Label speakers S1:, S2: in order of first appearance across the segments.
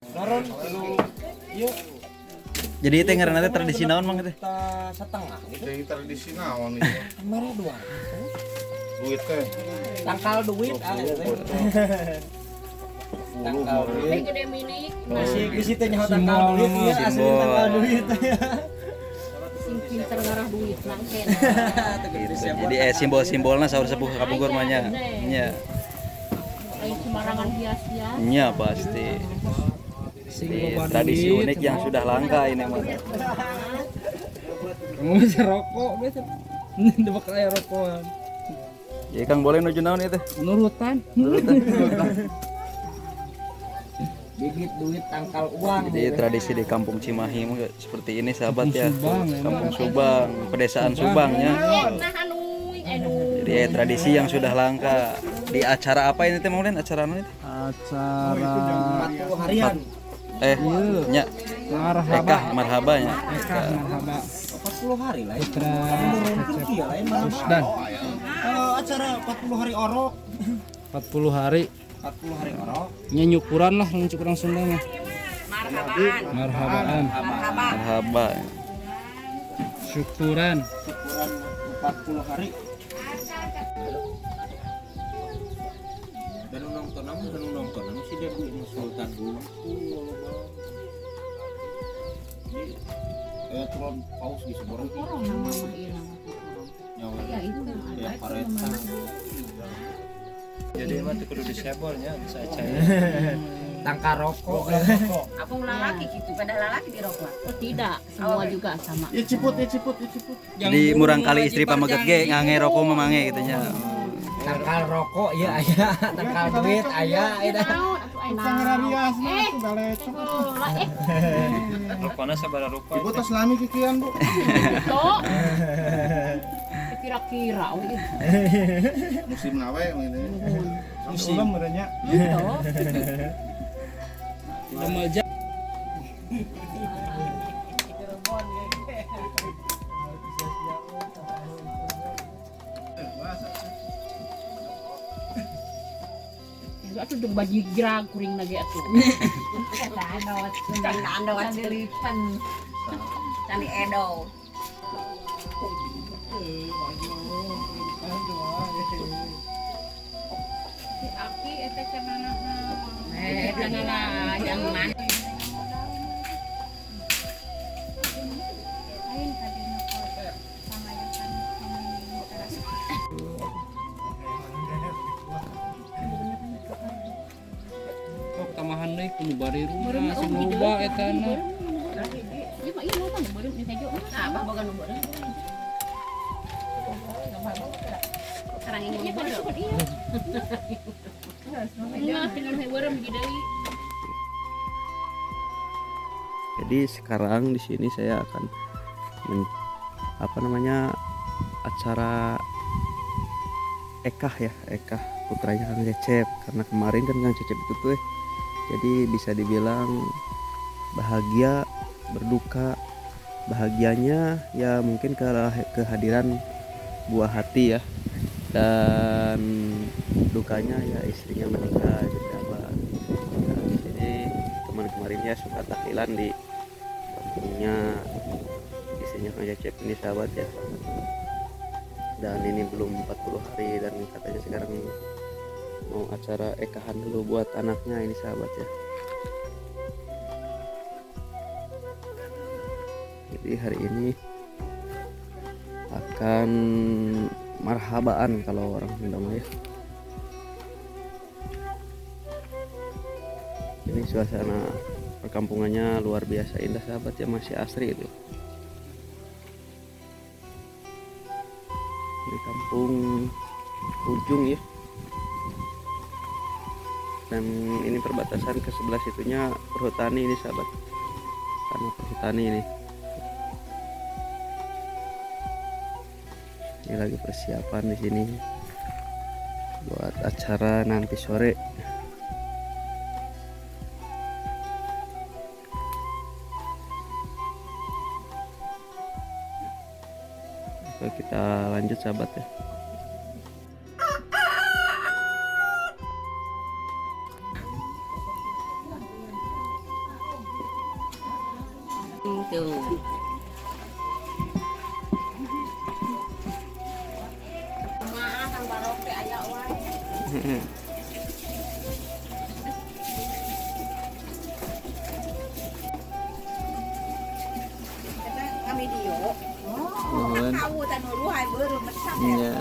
S1: Naron lu ieu.
S2: Jadi itu ngaranna teh tradisi naon Mang teh?
S1: Setengah gitu.
S3: Jadi tradisi naon itu?
S1: Kemarin dua.
S3: Duit teh.
S1: Tangkal duit ah gitu. Tangkal duit.
S4: Gede milik.
S1: Masih di situ nyaho tangkal duit ya, asli tangkal duit.
S4: Sing pinter ngarah duit nangken.
S2: Gitu. Jadi simbol-simbolna saur sepuh kapungkur mah nya. Nya.
S4: Lain sembarangan hias ya.
S2: Nya pasti. Jadi, tradisi unik yang sudah langka ini mah.
S5: Kamu bisa rokok, biasa. Ini bakal aya rokokan.
S2: Jadi Kang boleh nuju naon ieu teh?
S5: Nurutan.
S1: Bibit duit tangkal uang.
S2: Jadi tradisi di Kampung Cimahi mah seperti ini sahabat ya.
S5: Subang, ya.
S2: Kampung Subang, pedesaan Subang ya.
S4: Nah anu anu.
S2: Jadi tradisi yang sudah langka. Di acara apa ini teh Mang Ulin? Acara naon itu?
S5: Acara
S1: 40 harian.
S2: Nya.
S5: Marhaba.
S2: Ekah marhaba nya.
S5: Ekah marhaba.
S1: 40 hari lah.
S5: Putra
S1: Mungkin kieu lain mah.
S5: Rusdan.
S1: Acara 40 hari orok.
S5: 40 hari.
S1: 40 hari orok.
S5: Nya nyukuran lah mun cuk urang Sunda mah. Marhabaan. Marhabaan.
S2: Marhaba.
S5: Syukuran.
S1: Syukuran 40 hari. Dan nonton namun dan nonton namun si Debu ini Sultan Bungku.
S3: Jadi turun paus di seborong.
S4: Corona mah ilang.
S3: Nyawa.
S4: Ya itu
S3: Ya kareta.
S6: Jadi mah teu kudu disebornya bisa aja.
S1: Tangkal rokok.
S7: Apa lalaki gitu, pada lalaki di rokok.
S4: Oh, tidak, semua juga sama.
S3: Ya ciput, ya ciput, ya ciput.
S2: Jadi murang kali istri pameget ge ngange rokok memange gitu nya.
S1: Tangkal rokok ya aya, tangkal duit aya eta.
S6: Rokona sabaraha rupa?
S3: Ibu tos lami kikian, Bu.
S4: Kira-kira
S3: Musim nawe ini.
S6: Musim.
S3: Merenya.
S5: Remaja.
S4: Atuh jeung bajigrag kuring lagi atuh.
S7: Canda dilipen. Candi edo.
S4: Si Aki eta cenah.
S7: Cenah jangan.
S4: Lain tadi pangayakan teras.
S5: Oh, tamahan deui kudu bari rumah sing loba eta na.
S4: Ieu mah ieu loba nu beureum di tejo.
S7: Nah, abah boga nu beureum. Sekarang ini
S4: Iya,
S7: beureum.
S4: iya. Nah, tinggal beureum di deui.
S8: Jadi sekarang di sini saya akan acara ekah ya, ekah putranya Kang Cecep. Karena kemarin kan Kang Cecep itu tuh jadi bisa dibilang bahagia berduka. Bahagianya ya mungkin kehadiran buah hati ya, dan dukanya ya istrinya meninggal. Jadi apa? Nah, di sini kemarin-kemarin ya suka tahlilan di kampungnya istrinya Kang Cecep ini sahabat ya. Dan ini belum 40 hari dan katanya sekarang mau acara ekahan dulu buat anaknya ini sahabat ya. Jadi hari ini akan marhabaan kalau orang Sunda mah ya. Ini suasana perkampungannya luar biasa indah sahabat ya, masih asri itu. Di kampung ujung ya. Dan ini perbatasan ke sebelah situnya Perhutani ini sahabat. Tanah Perhutani ini. Ini lagi persiapan di sini buat acara nanti sore. Oke, kita lanjut sahabat ya.
S4: Tuh.
S7: Kumaha Kang Barok teh aya wae. Eta ngamidio. Oh, tahu tan nuruhan beureum mesak ya.
S8: Iya.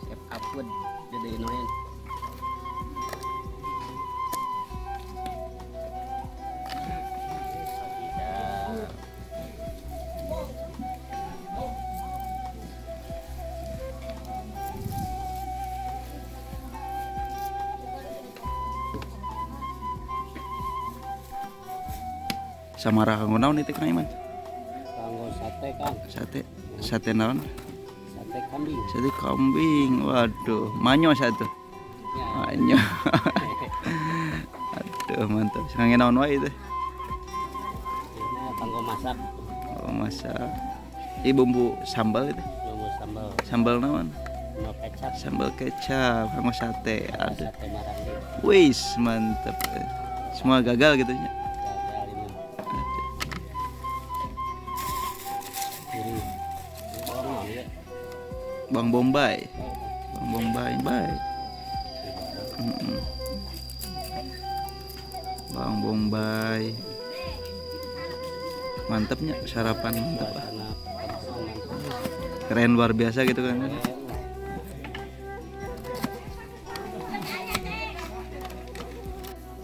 S5: Siap upload jadi noen.
S2: Samara kanggo naon itu Kang Iman?
S5: Kanggo sate Kang,
S2: Sate sate naon?
S5: sate kambing.
S2: Sate kambing. Waduh, manyo satu.
S5: Ya.
S2: Manyo. Aduh, mantap. Kanggo naon wae itu?
S5: Ini kanggo masak,
S2: Oh, masak. Ini bumbu sambal itu.
S5: bumbu sambal,
S2: Sambal naon?
S5: sambal kecap,
S2: Sambal kecap, kanggo sate. Aduh.
S5: sate maranggi.
S2: Wis, mantap. Semua gagal gitu nya.
S5: Gagal ini.
S2: Aduh.
S5: Ini. Ini bawang naon ya?
S2: Bawang bombay. Bawang bombay, baik. Mm-mm. Bawang bombay. Mantapnya sarapan mantap ah.
S5: Suasana perkampungan mantap.
S2: Keren luar biasa gitu kan.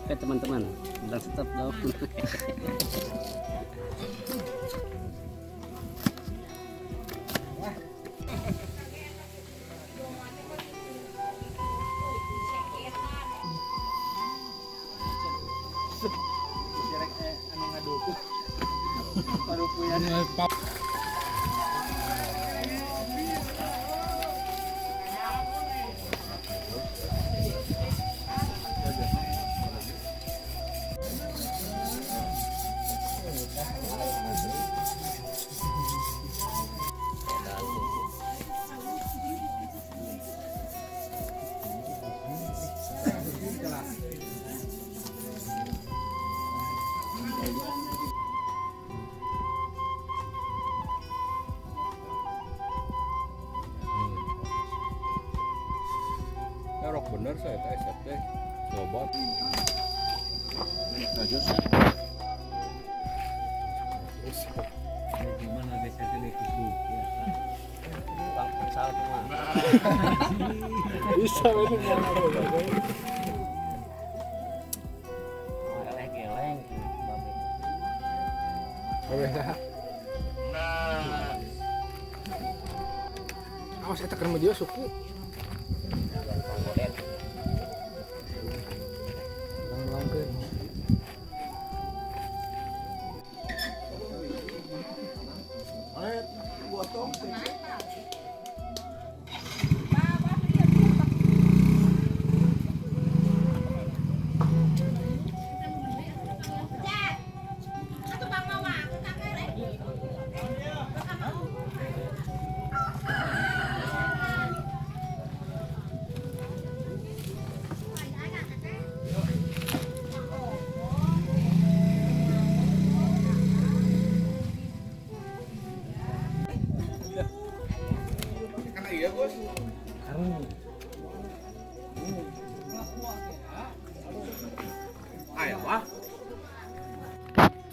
S5: Oke teman-teman, bilang stop dong.
S3: Sirek anu ngaduku. Parupu ya.
S5: Rok bener saya teh SFT. Coba.
S6: Gimana desa teh kuku?
S5: Bang futsal tuh mah.
S6: Bisa ini mana
S5: Eleh geleng. Babe.
S1: Awas eta keur dia suku. Urang-urangkeun.
S3: Karena iya, Bos. Ayo, wah.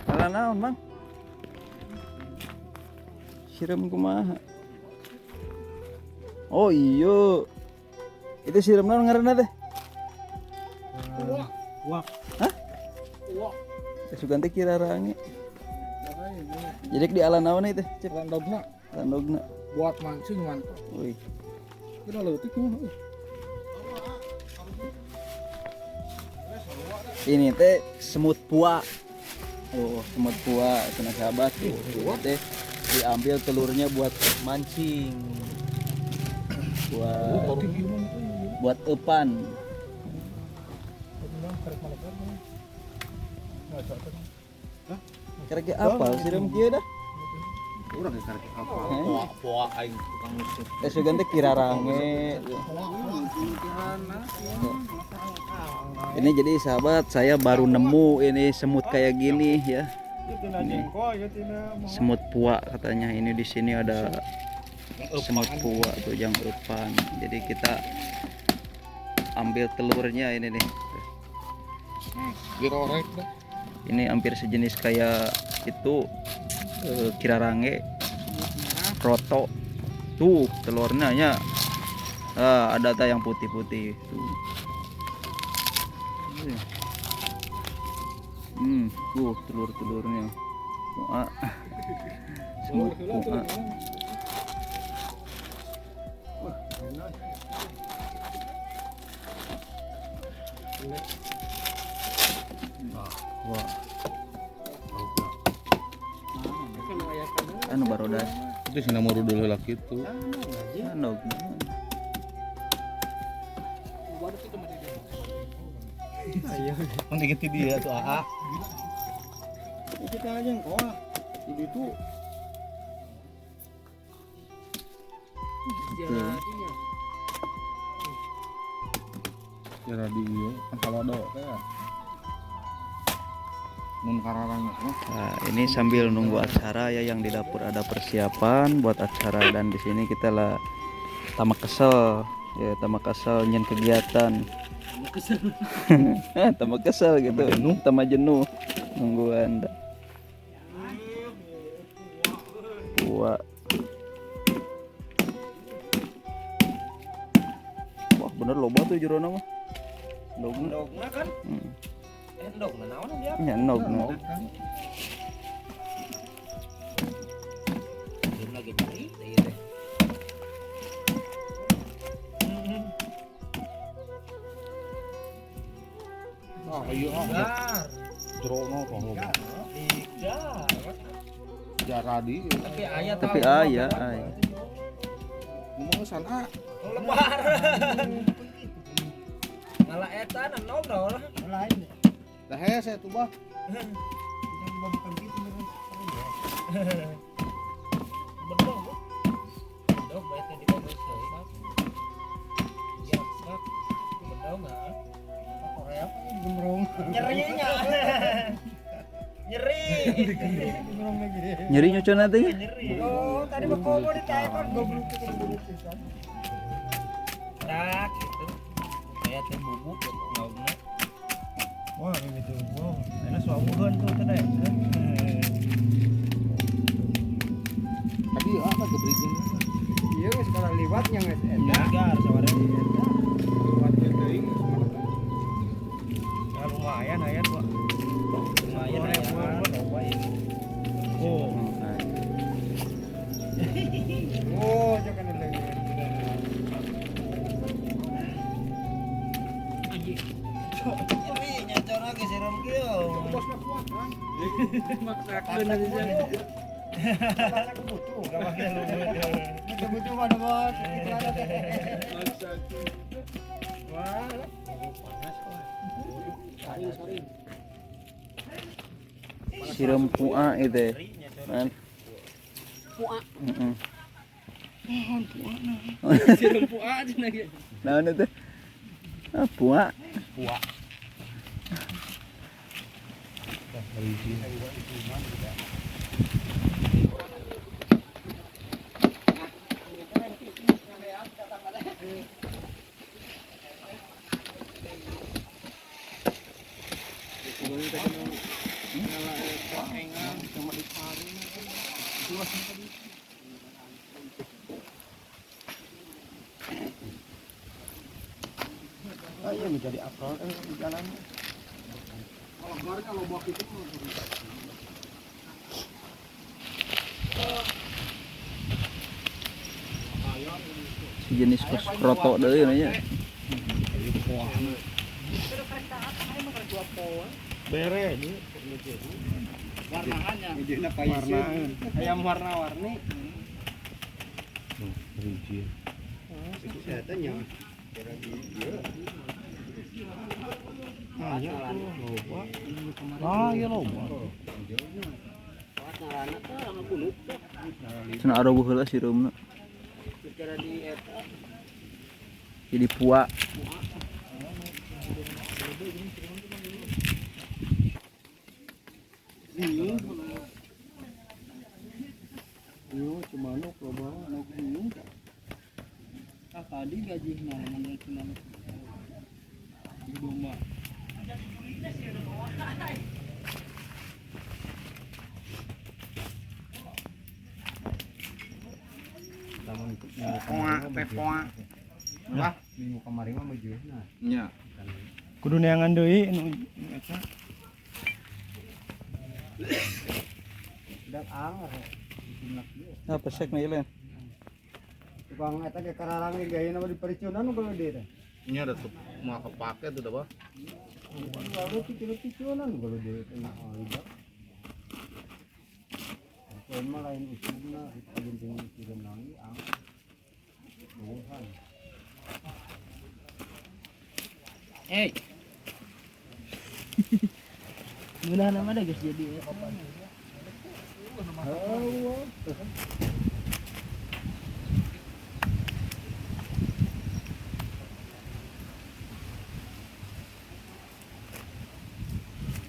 S2: Salah naon, Bang? Siram kumaha? Oh iya. Itu siram naon ngaranna teh?
S1: Wak.
S2: Hah? Sugan teh kira range. Jadi di ala naon itu? Cep.
S1: Landogna.
S8: Tandogna.
S3: Buat mancing mantap.
S8: Wih.
S3: Kita leutik mah.
S8: Ini teh semut pua. Oh, semut pua cenah sahabat tuh. Ini teh diambil telurnya buat mancing. Buat buat eupan. Karek apa sireum kieu dah?
S3: Urang ge karek apa? Poa aing tukang musik.
S8: Eh sugan teh kirarange. Ini jadi sahabat saya baru nemu ini semut kayak gini ya. Ini semut pua katanya, ini di sini ada semut pua tuh yang eupan. Jadi kita ambil telurnya ini nih. Ini hampir sejenis kayak itu kirarange, kroto. Tuh telurnya ya. Ada yang putih-putih tuh. Tuh telur-telurnya. Wah. Semut pua. Wah. Anu barodas.
S5: Itu sih nama rudul heula kitu.
S8: Anu.
S1: Mun gitu dia tuh AA.
S3: Kita aja yang koa. Ini tuh
S5: Ya di ieu kan kalau do teh. Mun kararang.
S8: Nah, ini sambil nunggu acara ya, yang di dapur ada persiapan buat acara, dan di sini kita lah tamak kesel ya, tamak kesel nyen kegiatan. Tamak kesel gitu, tamak jenuh nungguan. Wah. Wah, bener loba tuh jerona mah. Endogna.
S1: Endogna kan? Endogna naon dia?
S8: Ya endogna.
S1: Belum lagi cari ieu teh.
S5: Ah, ieu ah. Jerona tah loba. Jaradi.
S1: Tapi aya
S8: Tapi aya, aya.
S5: Ngomong sana.
S1: Lebar. Malah eta endog dah.
S3: Lain.
S5: Dah hese tuh bah.
S1: Bedog. Bedog bae teh di bawah seuy. Ya, sak. Bedog ah.
S3: Korea gemrong.
S1: Nyerinya. Nyeri.
S3: Gemrong lagi.
S8: Nyeri nyocona teh.
S1: Nyeri.
S3: Oh, tadi mah komo ditaekan goblok itu goblok pisan.
S1: Tak gitu. Kayak teh bubuk endogna.
S3: Wah, ini tuh. Wah, enak suamuheun tuh teh.
S5: Tadi apa gebrigin?
S3: Iya, geus kalau liwatnya geus eta.
S1: Gar sawareh.
S3: Liwat teuing geus mana. Ya lumayan aya dua.
S1: Lumayan aya. Loba ieu.
S3: Oh. Oh, jangan lagi.
S1: Nyeri nyacona ge sireum kieu.
S3: Bosna kuat kan.
S5: Maksakeun aja.
S3: Aku butuh, gak pakai lu. Butuh mana bos? Wah,
S8: Sireum pua itu. Man.
S4: Pua.
S8: Heeh.
S5: Sireum pua cenah ge.
S8: Naon itu? Ah, pua.
S5: Pua.
S3: Ah, iya menjadi akal di jalan. Kalau keluarnya lobak itu.
S2: Sejenis kos kroto deui nya.
S3: Bere
S5: Warnaannya.
S3: Warnaan. Ayam warna-warni. Ah, iya loba.
S2: Cenah aroguh heula sireumna. Jadi pua.
S3: Yo cimanuk loba nu bingung.
S5: Ah tadi gaji mana cimanuk. Di domba.
S3: Poa teh poa.
S6: Minggu kemarin mah meujeuhna.
S5: Nya.
S3: Kudu neangan deui nu eta.
S6: Udah anger.
S2: Nah, pesek na ieu.
S6: Tukang eta ge kararang ge gayana mah dipericunan nu gede teh.
S5: Nya ada tuh mau kepake tuh dah, Bah.
S6: Lalu picu-picunan gede teh. Lain mah lain usugna, itu jeung sireum lagi ang. Buhan.
S4: Eh. Mudah nama dah guys jadi.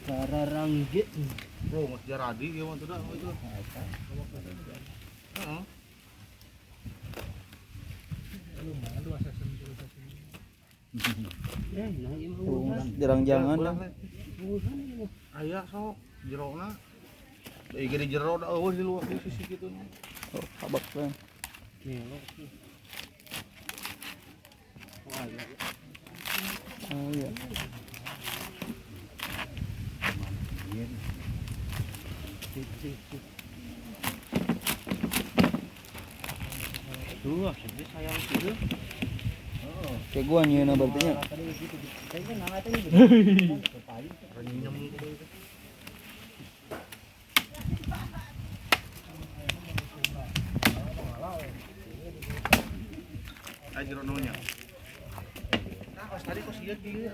S4: Kararangge.
S5: Bro, mas jaradi ieu mah tuh dah itu. Heeh.
S2: Jarang-jangan lah.
S5: Aya sok jerona. Deui ge di jero da eueuh di luar di sisi kitu.
S2: Oh, kabak lah. Oh iya.
S5: Tuh, sedih sayang kieu.
S2: Kayak gua nyeuna berarti nya.
S5: Aya jero nya. Nah, pas tadi kok sia kieu.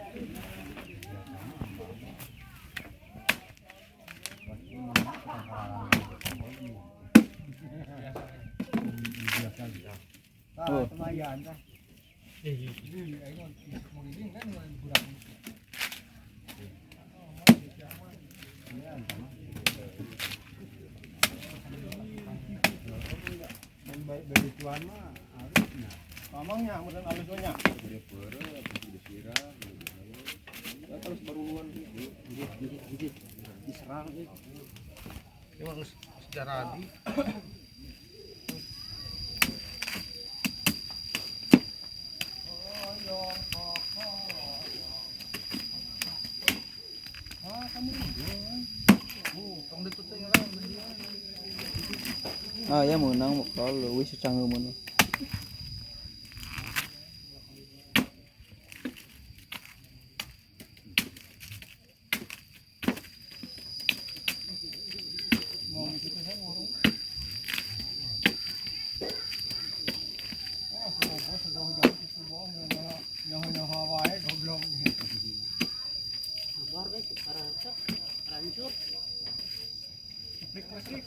S2: Oh.
S6: Lumayan tah. Begituan mah halusnya.
S3: Mamangnya meureun alus we nya.
S6: Gede peureuh, gede sirah, gede halus. Terus baruan gitu.
S3: Diserang euy.
S5: Ieu mah geus jaradi.
S2: Ah ya meunang bakal leuwih secanggih meunang.
S4: Sabar guys, para rancur.
S3: Prik-prik